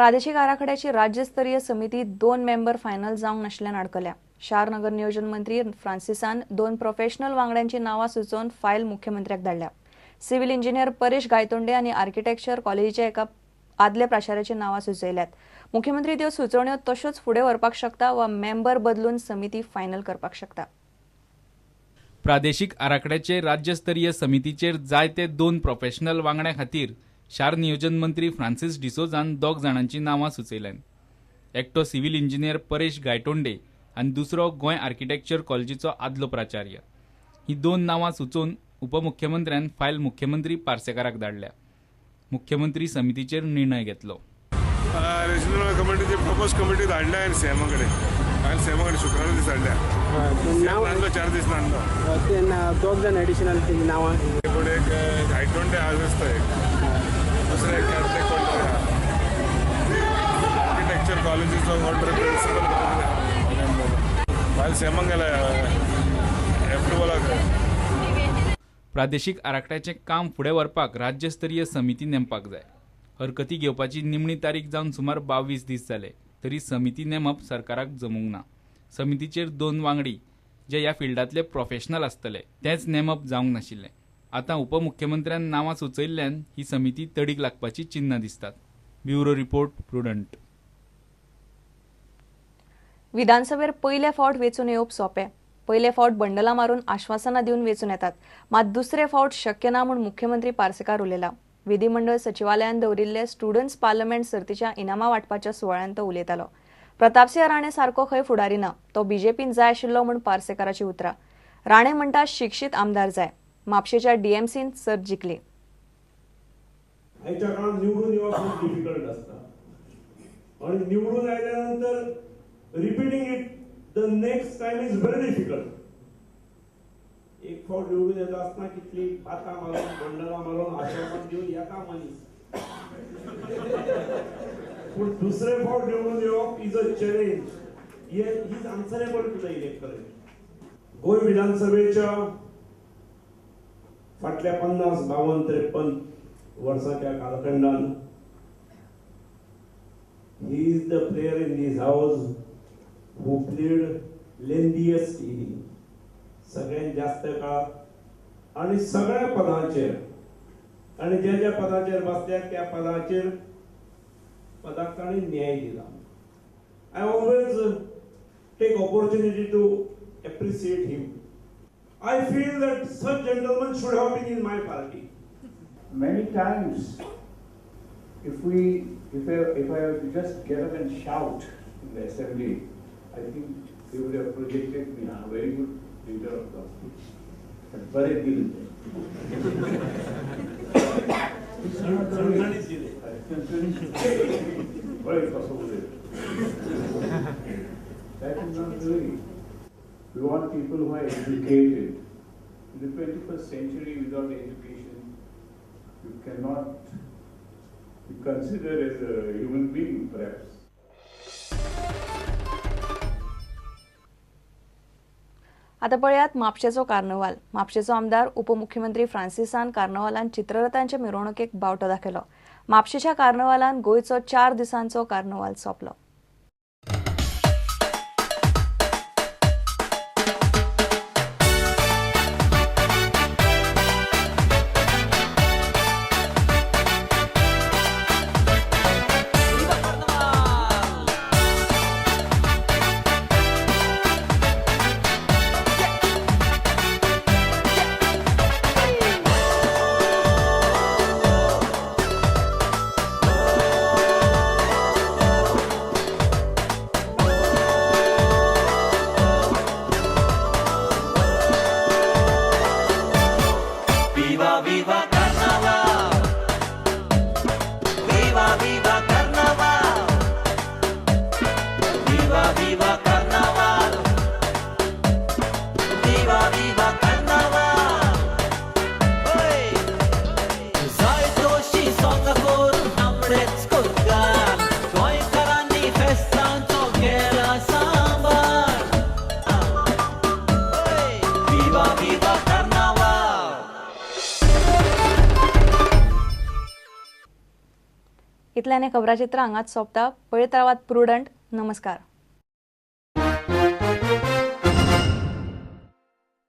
प्रादेशीक आराखड्याची राज्यस्तरीय समिती 2 मेंबर फायनल जावंक नाशिल्ल्यान अडकल्या. शार नगर नियोजन मंत्री फ्रांसिसान 2 प्रोफेशनल वांगड्यांची नांवां सुचोवन फायल मुख्यमंत्र्याक धाडल्या. सिव्हिल इंजिनियर परेश गायतोंडे आनी आर्किटेक्चर कॉलेजीच्या एका आदल्या प्राचार्याची नांवां सुचयल्यात. मुख्यमंत्री त्यो सुचोवण्यो तश्योच फुडें व्हरपाक शकता वा मेंबर बदलून समिती फायनल करपाक शकता. प्रादेशीक आराखड्याचे राज्यस्तरीय समितीचेर जायते 2 प्रोफेशनल वांगड्यां खातीर शार नियोजन मंत्री फ्रांसिस डिसोजान 2 जाणांची नांवां सुचयल्यान. एकटो सिव्हिल इंजिनियर परेश गायतोंडे आनी दुसरो गोंय आर्किटेक्चर कॉलेजीचो आदलो प्राचार्य. ही 2 नांवां सुचोवन उपमुख्यमंत्र्यान फायल मुख्यमंत्री पार्सेकाराक धाडल्या. मुख्यमंत्री समितीचेर निर्णय घेतलो. रिजनल कमिटीची प्रपोज कमिटी धाडल्या आनी सीएमा कडेन, फायल सीएमा कडेन शुक्रारा दीस धाडल्या. नांदलो 4 दीस नांदलो. दोग जाण एडिशनल नांवां पूण एक गायतोंडे आज आसता, एक दुसरे एक कॅथलिक कोण तरी आर्किटेक्चर कॉलेजीचो कोण तरी प्रिंसिपल. फायल सीएमाक गेल्या एप्रुवलाक. प्रादेशीक आराखड्याचें काम फुडें व्हरपाक राज्यस्तरीय समिती नेमपाक जाय. हरकती घेवपाची निमणी तारीख जावन सुमार 22 दीस जाले तरी समिती नेमप सरकाराक जमूंक ना. समितीचेर 2 वांगडी जे ह्या फिल्डांतले प्रोफेशनल आसतले तेंच नेमप जावंक नाशिल्लें. आतां उपमुख्यमंत्र्यान नांवां सुचयल्ल्यान ही समिती तडीक लागपाची चिन्नां दिसतात. Bureau report, Prudent. विधानसभेर पयले फावट वेंचून येवप सोंपें. पयले फावट बंडलां मारून आश्वासनां दिवन वेंचून येतात, मात दुसरे फावट शक्य ना म्हूण मुख्यमंत्री पार्सेकार उलयला. विधिमंडळ सचिवालयान दवरिल्ले स्टुडंट्स पार्लमेंट सर्तीच्या इनामां वांटपाच्या सुवाळ्यांत तो उलयतालो. प्रतापसिंह राणे सारको खंय फुडारी ना, तो बीजेपीन जाय आशिल्लो म्हूण पार्सेकाराची उतरां. राणे म्हणटा शिक्षीत आमदार जाय. म्हापशेच्या डीएमसीन सर्त जिखली. आयच्या काळात निवडून येवप खूप डिफिकल्ट आसता आणि निवडून आयल्यानंतर repeating it the next time is very difficult. एक फावट निवडून येता आसतना कितली पातां मारून बंडलां मारून आश्वासन दिवन येता मनीस, पूण दुसरे फावट निवडून येवप is a challenge. He is answerable to the electorate. Goa विधानसभेच्या फाटल्या 50, 52, 53 वर्साच्या कालखंडान he is the player in this house who played lengthiest inning. सगळ्यात जास्त काळ आणि सगळ्या पदांचेर आणि ज्या ज्या पदाचेर बसल्या त्या पदाचेर पदाक तांणी न्याय दिला. I always take opportunity to appreciate him. I feel that such gentlemen should have been in my party. Many times, if I were to just get up and shout in the assembly, I think they would have projected me a very good leader of the opposition. But very little. Very possible. That is not the way. We want people who are educated. In the 21st century, without education, you cannot be considered as a human being, perhaps. आता पळयात म्हापशेचो Cornwall. म्हापशेचो आमदार उपमुख्यमंत्री फ्रांसिसान कार्नवालान चित्ररथांच्या मिरवणुकेक बावटो दाखयलो. म्हापशेच्या कार्नवालान गोंयचो 4 दिसांचो Cornwall सोंपलो. Viva, viva Carnaval! इतल्यान हें खबराचित्र हांगाच सोंपता. पळयत रावात प्रुडंट. नमस्कार.